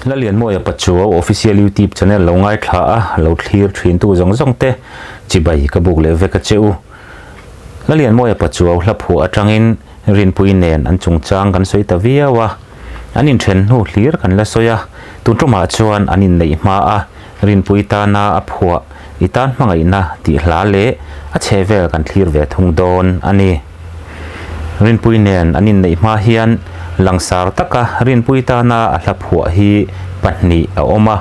Lalianmawia Pachuau Official YouTube channel lo ngaithla a, lo thlir thintu zawng zawng te chibai ka buk leh vek a che u. Lalianmawia Pachuau hla phuah atangin Rinpui nen an chungchang kan sawi ta viau a, an inthen hnu hlir kan la sawi a, tun tumah chuan an inneih hma a, Rinpui tana a phuah i tan hmangaihna tih hla leh a chhe vel kan thlir ve thung dawn a ni. Rinpui nen an inneih hma hian langsar taka Rinpui tana a hla phuah hi pahnih a awm a,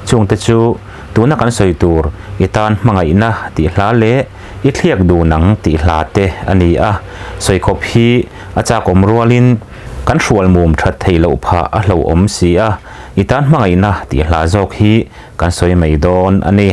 chungte chu tuna kan sawi tur i tan hmangaihna tih hla leh i thliak dun ang tih hla te a ni a, sawikhawp hi a chakawm rualin kan hrual mum that theih loh phah a hlauhawm si a, i tan hmangaihna tih hla zawk hi kan sawi mai dawn a ni.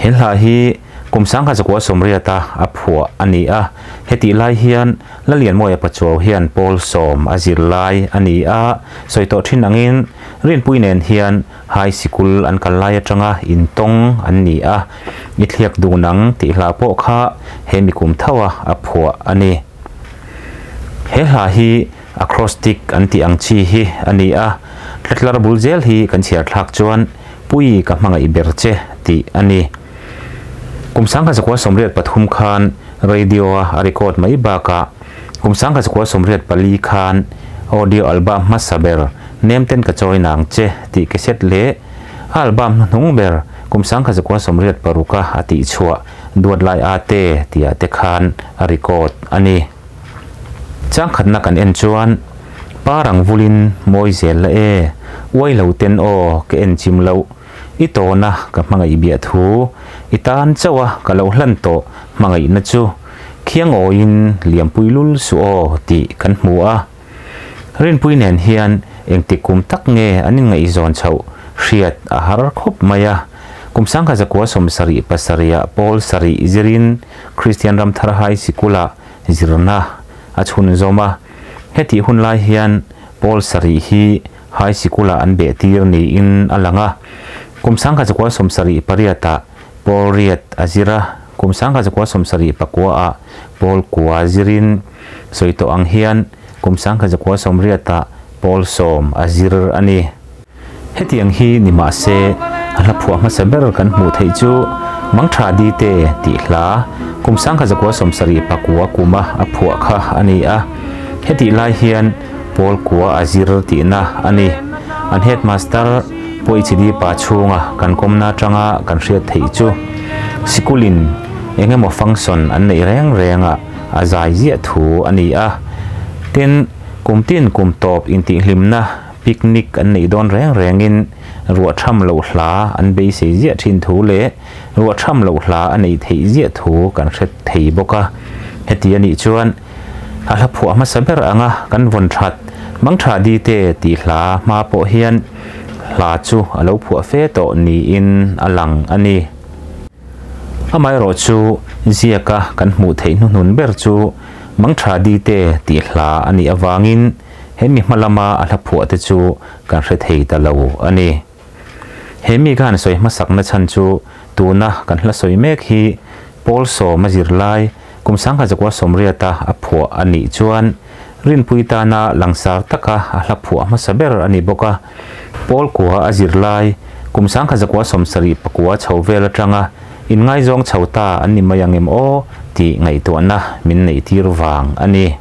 He hla hi kum 1980 a phuah a ni a, hetih lai hian Lalianmawia Pachuau hian pawl sawm a zir lai a ni a, sawi tawh thin angin Rinpui nen hian high sikul an kal lai atanga intawng an ni a, i thliak dun ang tih hla pawh kha he mi kum tho a a phuah a ni. He hla hi acrostic an tih ang chi hi a ni a, tlatlar bul zel hi kan chhiar thlak chuan Pui ka hmangaih ber che tih a ni. Kum 1983 khan radio a a record mai bakah kum 1984 khan audio album hmasa ber Nemten Ka Chawi Nang Che tih cassette leh a album hnuhnung ber kum 1986 a a tihchhuah Duat Lai A Te tihah te khan a record a ni. Changkhatna kan en chuan Parang vulin mawi zel la e, uai lo ten aw ka en chim loh, i tawna ka hmangaih biah thu, i tan chauh a ka lo hlan tawh hmangaihna chu khiang awiin liampui lul suh aw tih kan hmu a. Rinpui nen hian engtik kum tak nge an inngaihzawn chhoh hriat a har khawp mai a, kum 1977 ah pawl sarih zirin Kristian Ramthar High Sikul-ah zirna a chhunzawm a, hetih hun lai hian pawl sarih hi high sikul-ah an beh tir niin a lang a. Kum 1978 ah pawl riat a zir a, kum 1979 ah pawl kua zirin sawi tawh ang hian kum 1980 ah pawl sawm a zir a ni. Hetiang hi ni mah se, a hla phuah hmasa ber kan hmuh theih chu Mangtha Dite tih hla kum 1979 kuma a phuah kha a ni a. Hetih lai hian Pawl kua a zir tihna a ni. An headmaster Puichidi pa chhunga kan kawmna atanga kan hriat theih chu sikulin eng emaw function an neih reng renga a zai ziah thu a ni a. Tin, kum tin kum tawp intihhlimna Picnic an neih dawn reng rengin ruah tham loh hla an beisei ziah thin thu leh ruah tham loh hla a neih theih ziah thu kan hre thei bawk a. Heti a nih chuan a hla phuah hmasa ber anga kan vawn that Mangtha Dite tih hla hma pawh hian hla chu a lo phuah fe tawh niin a lang a ni. Amaherawhchu ziaka kan hmuh theih hnuhnun ber chu Mangtha Dite tih hla a nih avangin He mi hma lama a hla phuah te chu kan hre thei ta lo a ni. He mi khan sawi hmasakna chhan chu tuna kan hla sawi mek hi Paul sawma zirlai kum 1980 a phuah a nih chuan Rinpui tana langsar taka a hla phuah hmasa ber a ni bawk a. Paul kua a zirlai kum 1979 chho vel atanga inngaizawng chho ta an ni mai ang em aw tih ngaihtuahna min neihtir vang a ni.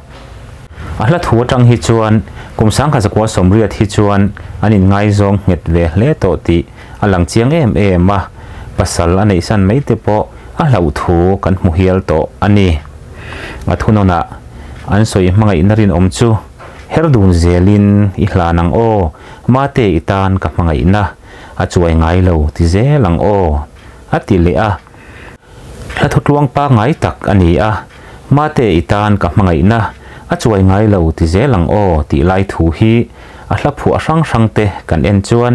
A hla thu atang hi chuan kum 1980 hi chuan an inngaizawng nghet ve hle tawh tih a lang chiang em em a, pasal a neihsan mai te pawh a hlauh thu kan hmu hial tawh a ni. A thunawnah an sawi hmangaihna rinawm chu her dun zelin i hlan ang aw, mate i tan ka hmangaihna a chuai ngai lo ti zel ang aw, a ti leh a. Hla thutluang pangngai tak a ni a, Mate i tan ka hmangaihna a chuai ngai lo ti zel ang aw tih lai thu hi a hla phuah hrang hrang te kan en chuan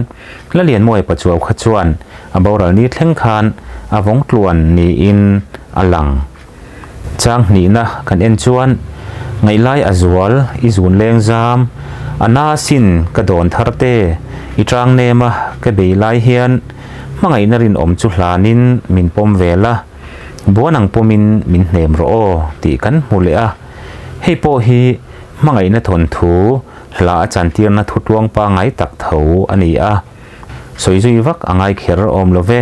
Lalianmawia Pachuau kha chuan a boral ni thleng khan a vawng tluan niin a lang. Chang hnihna kan en chuan Ngaihlai a zual i zun leng zam, a na sin ka dawn thar te, i tang nem a ka bei lai hian Hmangaihna rinawm chu hlanin min pawm vel a, buan ang pawmin min hnem rawh aw tih kan hmu leh a. Hei pawh hi Hmangaihna thawnthu hla a chantirna thutluang pangai tak tho a ni a, sawi zui vak a ngai kher awm lo ve.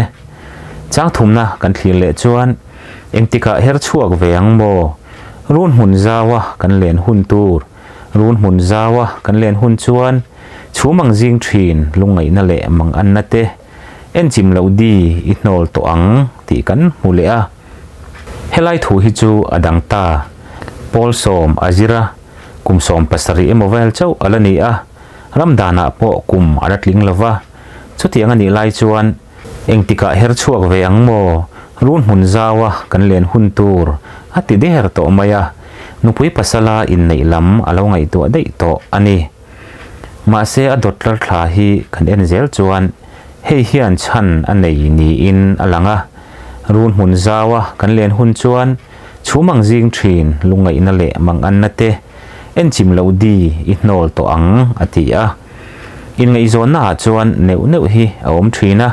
Chang thumna kan thlir leh chuan engtikah her chhuak ve ang maw? Run hmun zaua kan len hun tur, run hmun zaua kan len hun chuan chhum ang zing thin lungngaihna leh manganna te enchim loh di i hnawl tawh ang tih kan hmu leh a. Helai thu hi chu a dang ta. Pawl sawm a zir a, kum 17 emaw vel chauh a la ni a, ram danah pawh kum a la tling lo va. Chutiang a nih lai chuan engtikah her chhuak ve ang maw? Run hmun zaua kan len hun tur a ti der tawh mai a, nupui pasala inneih lam a lo ngaihtuah daih tawh a ni. Mahse a dawt tlar thla hi kan en zel chuan hei hian chhan a nei niin a lang a, run hmun zaua kan len hun chuan chhum ang zing thin lungngaihna leh manganna te enchim loh di i hnawl tawh ang a ti a. Inngaihzawnna ah chuan neuh neuh hi a awm thin a,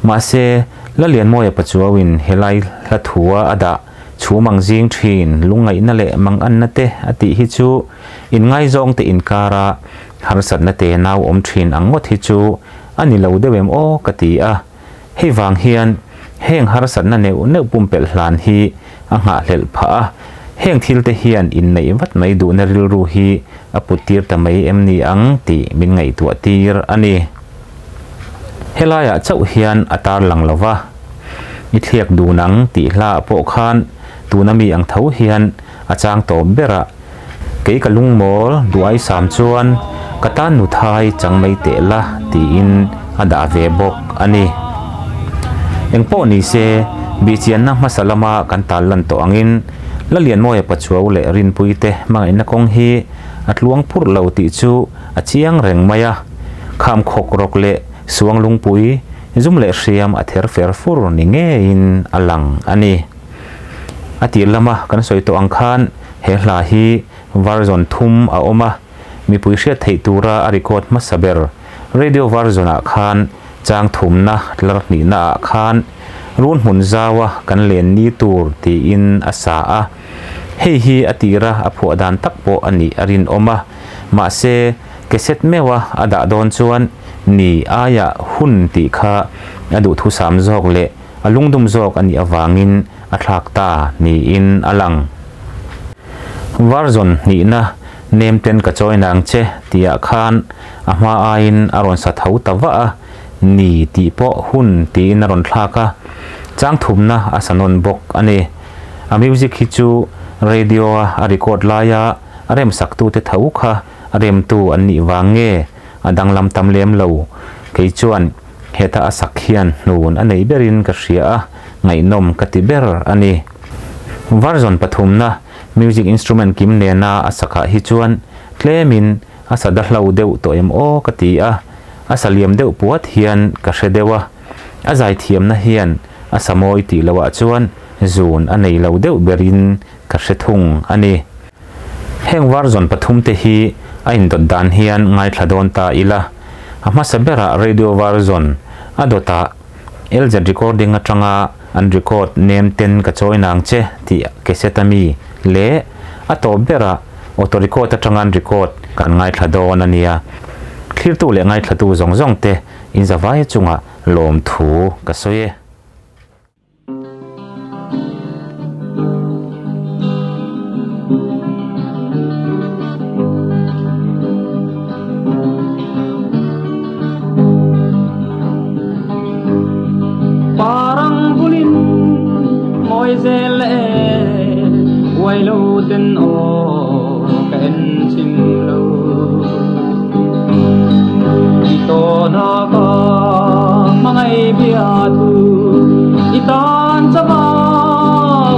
mahse Lalianmawia Pachuauin helai hla thua a dah chhum ang zing thin lungngaihna leh manganna te a tih hi chu inngaizawng te inkara harsatna te nau awm thin ang ngawt hi chu a ni lo deuh em aw ka ti a. Hei vang hian heng harsatna neuh neuh pumpelh hlan hi a nghahhlelh phah a, heng thil te hian inneih vat mai duhna rilru hi a put tir ta mai em ni ang tih min ngaihtuah tir a ni. Helaiah chauh hian a tarlang lo va, I thliak dun ang tih hlaah pawh khan tuna mi ang tho hian a chang tawp ber a, kei ka lungmawl duai sam chuan ka tan nuthai chang mai teh la tiin a dah ve bawk a ni. Engpawh ni se, bihchianna hmasa lama kan tal lan tawh angin Lalianmawia Pachuau leh Rinpuite hmangaihna kawng hi a tluang phurh lo tih chu a chiang reng mai a, kham khawk rawk leh suang lungpui zum leh hriam a ther fer fur ni ngeiin a lang a ni. A tir lama kan sawi tawh ang khan he hla hi version thum a awm a, mipui hriat theih tura a record hmasa ber radio version ah khan chang thumna tlar hnihna ah khan run hmun zaua kan len ni tur tiin a sa a, hei hi a tira a phuah dan tak pawh a nih a rinawm a, mahse cassette meuha a dah dawn chuan ni aia hun tih kha a duhthusam zawk leh a lungdum zawk a nih avangin a thlak ta niin a lang. Version hnihna nem ten ka chawi nang che tihah khan a hma aiin a rawn sa tho ta vah a, ni tih pawh hun tiin a rawn thlak a, chang thumna a sa nawn bawk a ni. A music hi chu radio-a a record laia a remsaktute tho kha a remtu an nih vang nge a danglam tam lem lo. Kei chuan heta a sak hian hnun a nei berin ka hria a, ngaihnawm ka ti ber a ni. Version pathumna music instrument kim nena a sakah hi chuan tlemin a sa dahlo deuh tawh em aw ka ti a, a sa liam deuh puat hian ka hre deuh a, a zaithiamna hian a sa mawi tih loah chuan zun a nei lo deuh berin ka hre thung a ni. Heng version pathum te hi a indawt dan hian ngaithla dawn ta ila, a hmasa berah radio version a dawtah LZ recording atanga an record nem ten ka chawi nang che tih cassette a mi leh a tawp berah auto record atanga an record kan ngaithla dawn a nia. Thlirtu leh ngaithlatu zawng zawng te inzavai chungah lawmthu ka sawi e. Parang bulin mawi zel e uai lo ten aw ka en chim lo i tawna ka hmangaih bia thu i tan chama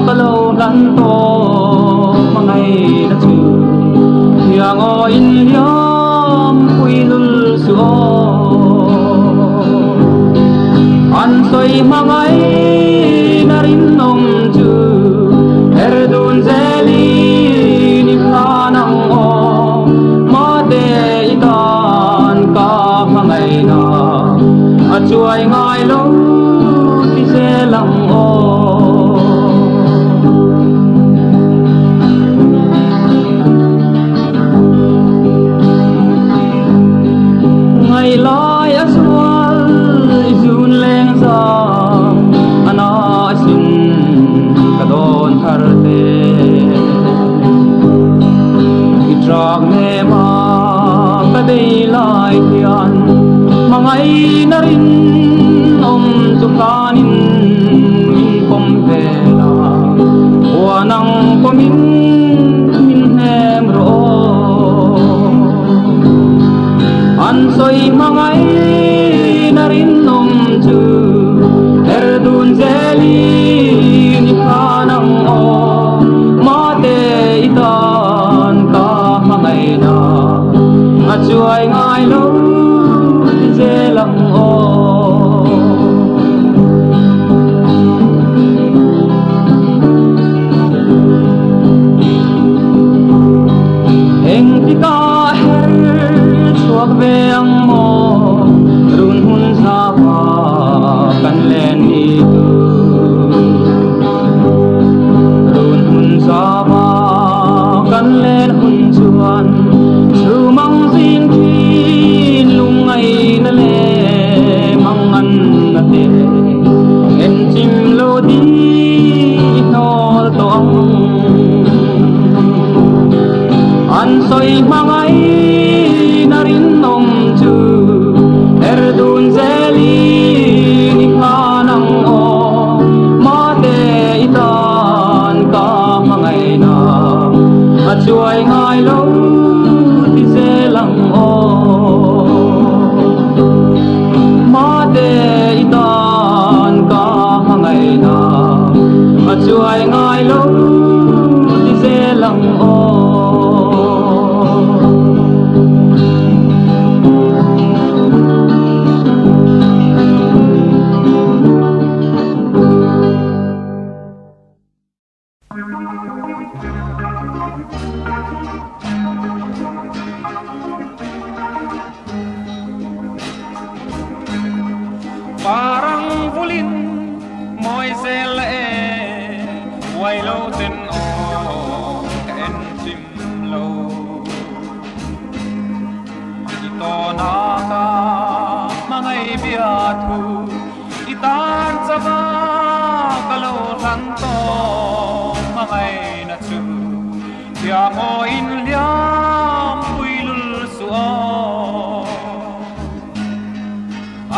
ka lo hlan tawh hmangaih na chu thiang aw in liam pui lul su aw an sawi hmangaih na rinawm chu her dun zelin i hlan ang aw mate i tan ka hmangaih na a chuai ngai lo ti zel ang aw. hian mangai na rin om chu hlanin min pawm ve la huanang pawmin min hnem rawh an sawi mangai na rin om chu her dun zelin i hlanang aw mate i tan ka hmangai na a chuai ngai lo ti zelang aw. Eng ti ka her chuak ve ang maw run hun za va kan len ni tu run hun za va kan len hun chuan chu mang zing thin lung ngai na le mang an na te en chim lo di nol to ang an soi mangai na rin om chu er dun zelin i hlanang aw mate i tan ka hmangai na a chuai ngai lo ti zelang aw mate i tan ka hmangai na a chuai ngai lo ti zelang aw. Parang vulin moi zel e wai lo ten o ka en chim lo i to na ka mangai bia thu i tan cha va ka lo hlan to mangai na chu tia mo in liam pui lul su o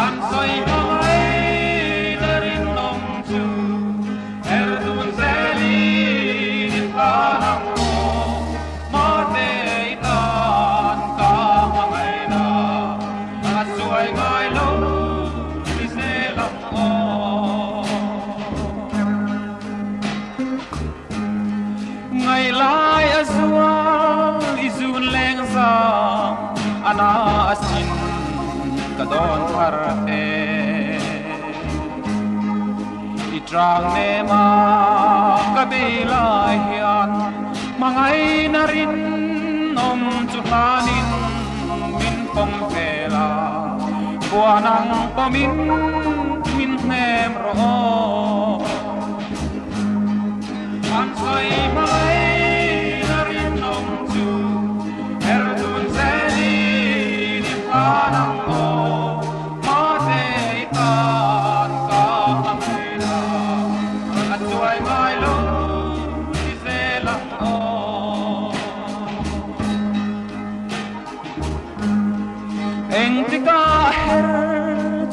an soi mangai na rin om chu er dun zelin i hlanang aw mate i tan ka hmangai na a chuai ngai lo ti zelang aw ngai lai a zual i zun leng zang ana asin ka don thar te i trang ne ma ka be lai hian mangai na rin om chu hlanin min pom ve la buanang pomin min hnem rawh an soi mangai na rin om chu er dun zelin i hlanang aw mate i tan ka hmangai na a chuai ngai lo ti zelang aw eng ti ka her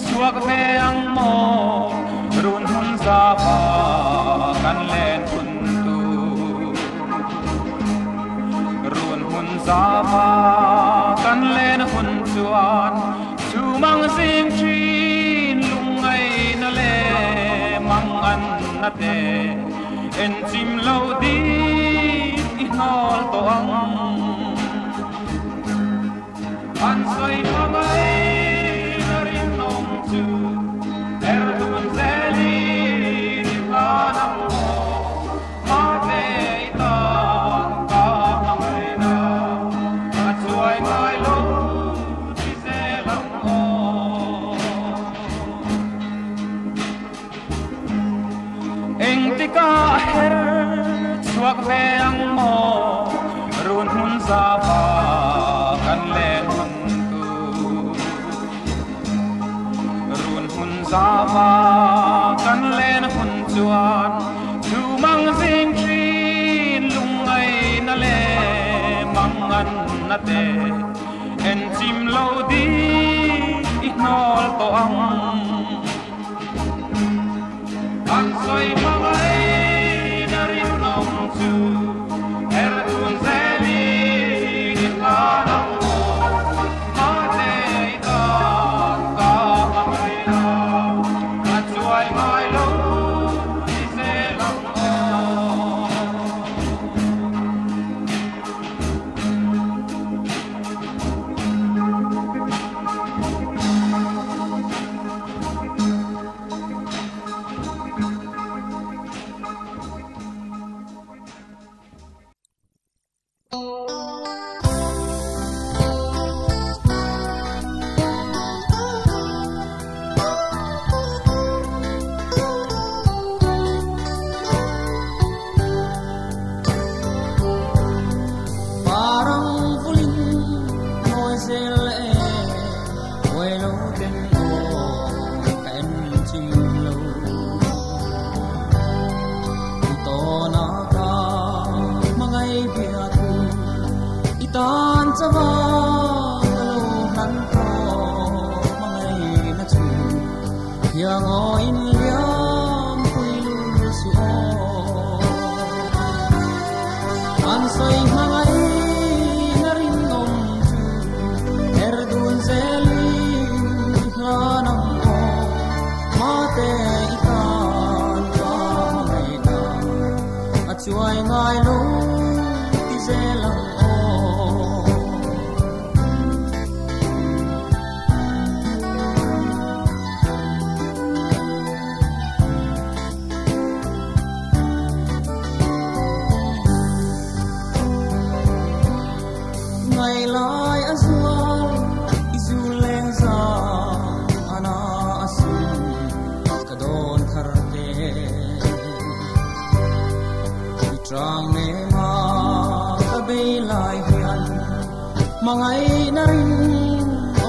chuak ve ang maw run hun za va kan len hun tu run hun za va kan len hun chuan chu mang zing thin lung ngai na le mang an na te en chim lo di i nol to ang an soi mangai na rin om chu er dun zelin i hlanang aw mate i tan ka hmangai na a chuai ngai lo ti zelang aw eng ti ka her chuak ve ang maw run hun za va kan len hun tu run hun za va kan len hun chuan chu mang zing thin lung ngai na le mang an na te en chim lo di Nol to ang An soi mangai na rin om chu Er tun zeli ni la nang o Ma te i tan ka mangai na A chuai ngai lo ti se lang o. Parang vulin moisel e welo ten o kan chim lo to na ka mangai bia thu itan chawa lo han to mangai na chu hiang o in liam pui lu su o an soi mangai na rin om chu er dun zelin hla nang o ma te i tan ka mangai na a chuai ngai lo ti zelang o. Ngày lai a zual izu leng za ana asin ka don thar te i trang ne ma ka be lai hian mangai na rin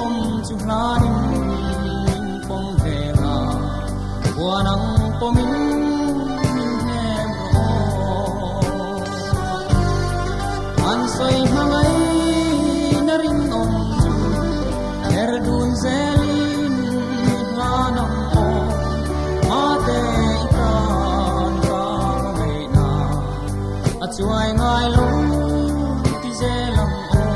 om chu hlanin min pom ve la buanang pomin min hem ro an soi mangai na rin om chu er dun zelin hla nang o ma te i tan ka mangai na a chuai ngai lo ti zelang o.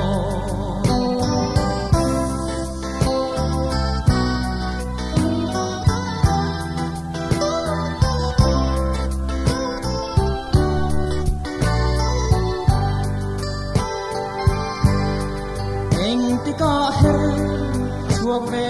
Eng ti ka her chuak ve